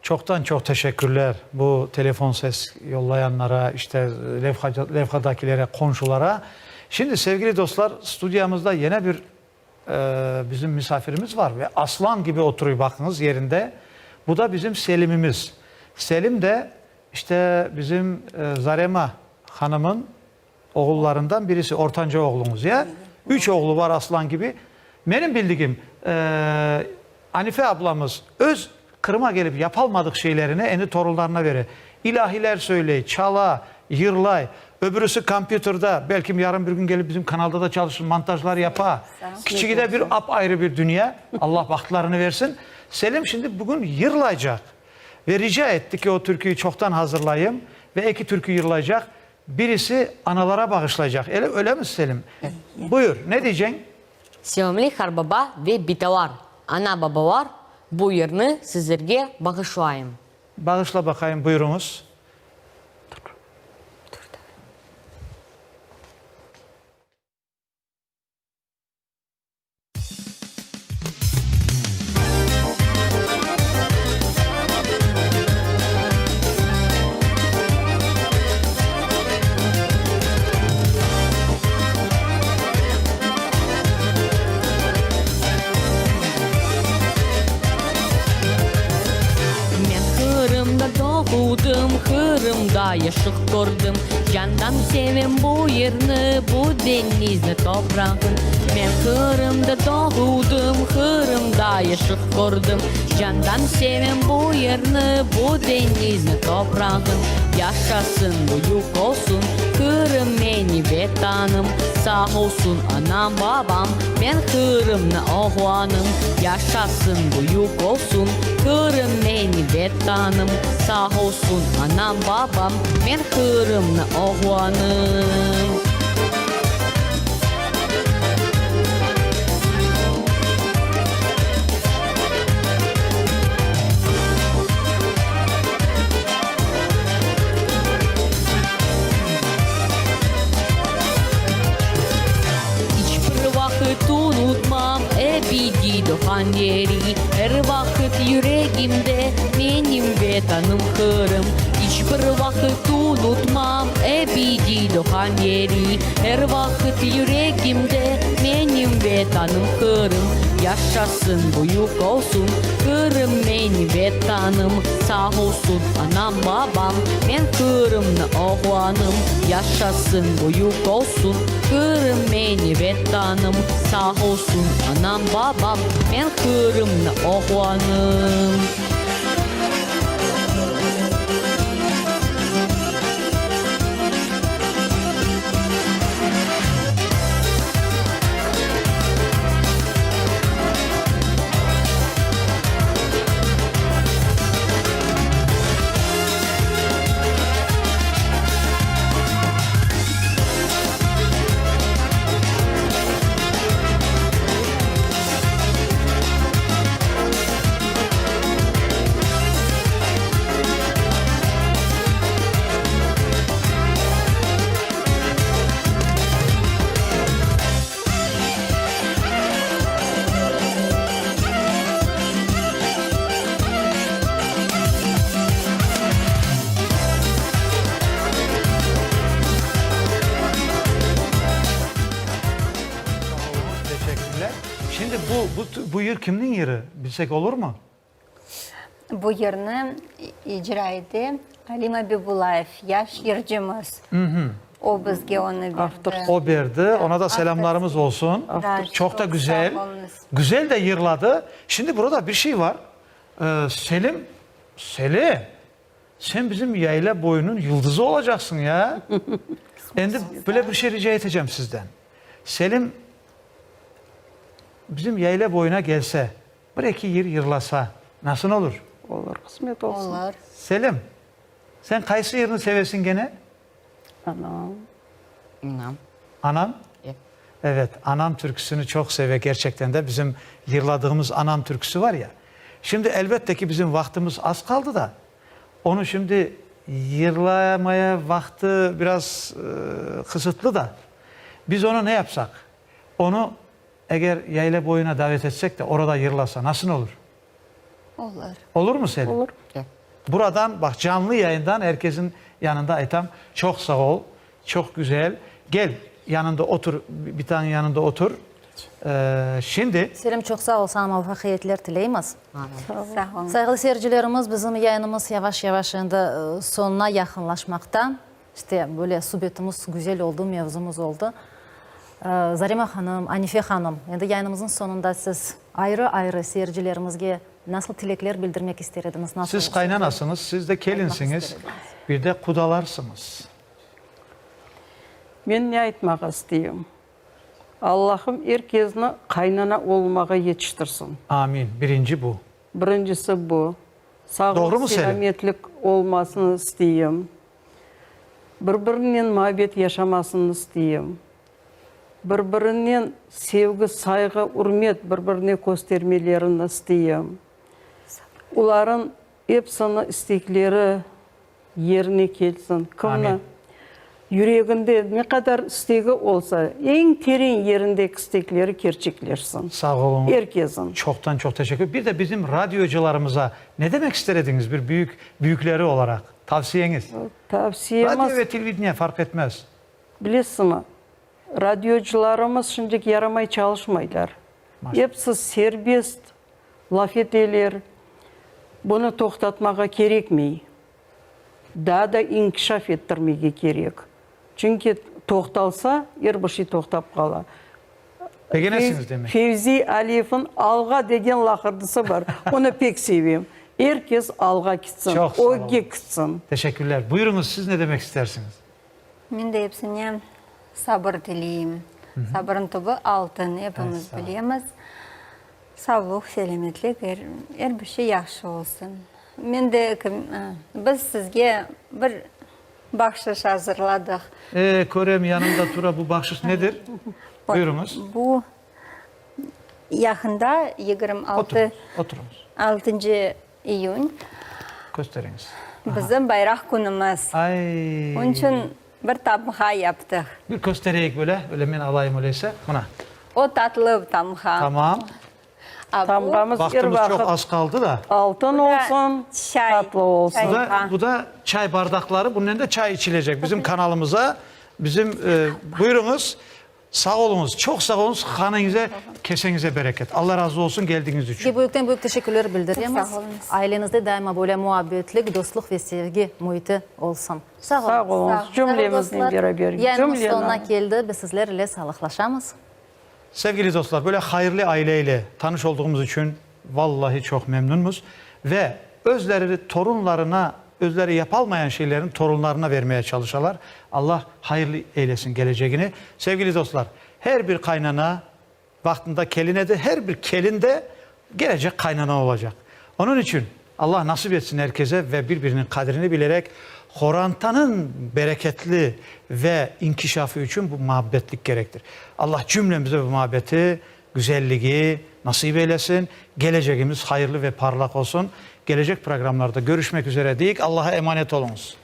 Çoqtan çoq teşekkürler bu telefon ses yollayanlara, işte levhadakilere, qonşulara. Şimdi, sevgili dostlar, studiyamızda yine bir bizim misafirimiz var ve aslan kibi oturuy, baqıñız, yerinde. Bu da bizim Selimimiz. Selim de, işte, bizim Zarema hanımın oğullarından birisi, ortanca oğluñız, ya? Üç oğlu var aslan kibi. Menim bildigim, Anife ablamız öz Qırıma kelip yapalmadıq şeylerini endi torunlarına bere. İlahiler söyley, çala, yırlay. Öbürisi kompyuterda, belkim yarın bir gün kelip bizim kanalda da çalışır, montajlar yapa. Kiçigi de bir ap-ayrı bir dünya. Allah bahtlarını versin. Selim şimdi bugün yırlaycaq. Ve rica etti ki, o türküyü çoqtan hazırlayım ve eki türkü yırlaycaq. Birisi analara bağışlaycaq. Ele, öylemi, Selim? Buyur, ne deyceñ? Sevimli harbaba ve bitalar, ana-babalar, bu yırnı sizlerge bağışlayım. Bağışla baqayım, buyurıñız. Men Qırımda doğuldım, Qırımda yaşıq kördim. Candan sevem bu yerni, bu deñizni, toprağın. Men Qırımda doğuldım, Qırımda yaşıq kördim. Candan sevem bu yerni, bu deñizni, toprağın. Yaşasın, büyük olsun Qırım meni Vetanım. Sağ olsun anam, babam, men Qırımnı oğlanım. Yaşasın, büyük olsun Qırım meni Vetanım. Sağ olsun anam, babam, men Qırımnı oğlanım. İç bir vaqıt unutmam ebediy doğğan yeri, Er vaqıt yüregimde menim Vetanım Qırım. İç bir vaqıt unutmam ebediy doğğan yeri, Er vaqıt yüregimde menim Vetanım Qırım. Yaşasın, büyük olsun Qırım menim Vetanım, Sağ olsun anam, babam, men Qırımnı oğlanım. Yaşasın, büyük olsun Qırım menim Vetanım, Sağ olsun anam, babam, men Qırımnı oğlanım. Teşekkürler. Şimdi bu, bu, bu yır kimniñ yırı? Bilsek olurmı? Bu yırnı icra ete Alim Abibulayev, yaş yırcımız. O bizge onı berdi. O berdi. Ona da selâmlarımız olsun. Çoq da güzel. Güzel de yırladı. Şimdi burada bir şey var. Selim, Selim, sen bizim yayla boyunıñ yıldızı olacaqsıñ ya. Endi böyle bir şey rica etecem sizden. Selim bizim yayla boyuna gelse, Bir-eki yır yırlasa, nasıl olur? Olur, qısmet olsun. Olur. Selim, sen qaysı yırnı sevesiñ gene? Anam. Anam. Anam? E. Evet, Anam türküsini çoq seve gerçekten de, bizim yırladığımız Anam türküsi var ya. Şimdi, elbette ki, bizim vaqtımız az qaldı da, onı şimdi yırlamaya vaqtı biraz qısıtlı da, biz onı ne yapsaq? Onı Eger yayla boyuna davet etsek de, orada yırlasa, nasıl olur? Olur. Olur mu, Selim? Olur. Buradan, baq, canlı yayından er kesin yanında aytam, çoq sağ ol, çoq güzel. Gel, yanında otur, bitanıñ yanında otur. Şimdi. Selim, çoq sağ ol, saña muvafaqiyetler tileymiz. Sağ oluñ. Sayğılı seyircilerimiz, bizim yayınımız yavaş-yavaş endi soñuna yaqınlaşmaqta. İşte, böyle subetimiz güzel oldı, mevzumız oldı. Zarema hanım, Anife hanım, endi yayınımıznıñ soñunda siz ayrı-ayrı seyircilerimizge nasıl tilekler bildirmek ister ediñiz, nasıl Siz qaynanasıñız, siz de kelinsiñiz, bir de qudalarsıñız. Men ne aytmağa isteyim? Allahım er kezni qaynana olmağa yetiştirsin. Amin. Birinci bu. Birincisi bu. Doğrumı, Sağlıq, Selim? selâmetlik olmasını isteyim. Bir-birinen muabbet yaşamasını isteyim. Bir-birinen sevgi, sayğı, ürmet bir-birine köstermelerini isteyim. Oların epsini istekleri yerine kelsin. Kimni yüreginde ne qadar istegi olsa, eñ tereñ yerindeki istekleri kerçekleşsin. Sağ oluñ. Er kesin. Çoqtan çoq teşekkür. Bir de bizim radiocılarımıza ne demek ister ediñiz bir büyük, büyükleri olaraq? Tavsiyeñiz? Tavsiyemiz. Radio ve televideniye farq etmez. Bilesizmi, radiocılarımız şimdiki yaramay çalışmaylar. Episi serbest laf eteler. Bunı toqtatmağa kerekmey. Daa da inkişaf ettirmege kerek. Çünki toqtalsa, er bir şey toqtap qala. Begenesiñiz demek. Fevzi Aliyevniñ Alğa degen laqırdısı bar. Onı pek sevem. Er kes alğa kitsin, Çoq sağ olun. ögge kitsin. Teşekkürler. Buyurıñız, siz ne demek istersiñiz? Men de epsine sabır tileyim. Sabırnıñ tübü altın, epimiz bilemiz. Savluq, selâmetlik, er, er bir şey yahşı olsun. Men de, biz sizge bir bahşış azırladıq. E, körem, yanımda tura, bu bahşış nedir? Buyurıñız. Bu yaqında, 26. Oturıñız, oturıñız. Altıncı iyün. Kösteriñiz. Bizim bayraq künümiz. Ay! Onıñ içün bir tamğa yaptıq. Bir köstereyik böyle, öyle men alayım öyleyse. Mına. O tatlı tamğa. Tamam. Tamğamız er Vaqtımız çoq vaqıt az qaldı da. altın olsun, tatlı olsun. Bu da, bu da çay bardaqları, bunnen de çay içilecek. Bizim kanalımıza, bizim, buyurıñız. Sağ oluñız, çoq sağ oluñız, hanenize, keseñize bereket. Alla razı olsun geldiñiz içün. Sizge büyükten büyük teşekkürler bildiremiz. Ailenizde daima böyle muabbetlik, dostluq ve sevgi müiti olsun. Sağ oluñız. Sağ oluñız, cümlemiznen beraber. Yayınımız soñuna keldi, biz sizler ile sağlıqlaşamız. Sevgili dostlar, böyle hayırlı aile ile tanış olduğumuz içün vallahi çoq memnunmız ve özleri torunlarına, özleri yapalmayan şeylerini torunlarına vermeye çalışalar. Allah hayırlı eylesin gelecegini. Sevgili dostlar, her bir qaynana vaqtında kelin edi, her bir kelin de gelecek qaynana olacaq. Onıñ içün Allah nasip etsin er kese ve bir-biriniñ qadrini bilerek qorantanıñ bereketli ve inkişafı içün bu muabbetlik kerektir. Allah cümlemize bu muabbeti, güzelligi nasip eylesin. Gelecegimiz hayırlı ve parlaq olsun. Gelecek programlarda görüşmek üzere deyik. Allaha emanet oluñız.